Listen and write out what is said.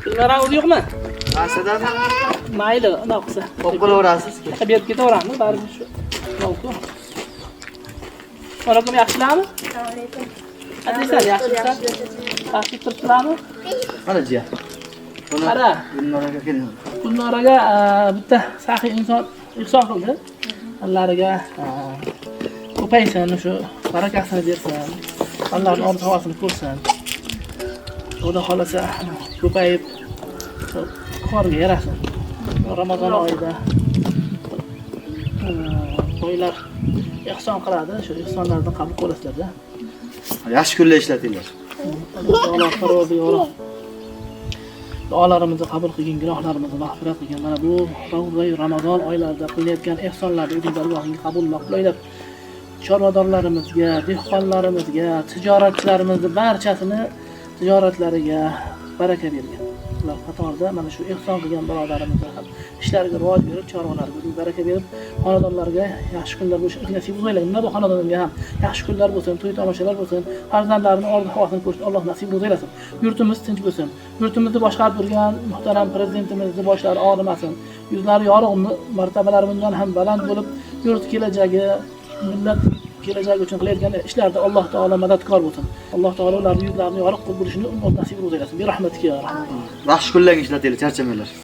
Gulnorani o'zi yo'qmi? Asadami? Mayli, unaqa qilsa. Olib qolaverasiz. Berib ketaveramiz, baribir shu. Mavzu. Alaykum, yaxshilarmi? Assalomu alaykum. Qandaysan, yaxshimisan? Yaxshi turibsizlarmi? Mana jiya. Buni Qara. Gulnoraga keling. Gulnoraga bitta saxiy inson ihson qildi. Allohga ko'paysin, shu barakasini bersin. Allohning orzu havasini ko'rsin. Xudo xolasa ko'payib korga yarasin. Ramazon oyida boylar ihson qiladi, shu ihsonlarni qabul qilasizlar-da. Yaxshi kunlar ishlatinglar. Alloh taolo parvardigori duolarimizni qabul qilgin, gunohlarimizni mag'firat qilgin. Mana bu Ravzai Ramazon oylarida qilinayotgan ehsonlarni o'zing dargohingga qabul maqbul aylab, chorvadorlarimizga, dehqonlarimizga, tijoratchilarimizni barchasini tijoratlariga baraka bergin. Ular qatorida mana shu ehson qilgan birodarimizni ham ishlariga rivoj berib, chorvalarga o'zing baraka berib, xonadonlarga yaxshi kunlar bo'lsin, nasib qilgin. Mana bu xonadonga ham yaxshi kunlar bo'lsin, to'y tomoshalar bo'lsin, farzandlarini orzu havasini ko'rishni Alloh nasib qilsin. Yurtimiz tinch bo'lsin. Yurtimizni boshqarib turgan muhtaram prezidentimizni boshlari og'rimasin. Yuzlari yorug', martabalari bundan ham baland bo'lib, yurt kelajagi, millat kelajagi uchun qilayotgan ishlarda Alloh taolo madadkor bo'lsin. Alloh taolo ularning yuzlarini yorug' qilib bo'lishini nasib qilsin. Bi rahmatika ya rahman. Yaxshi kunlarga ishlatinglar, charchamanglar.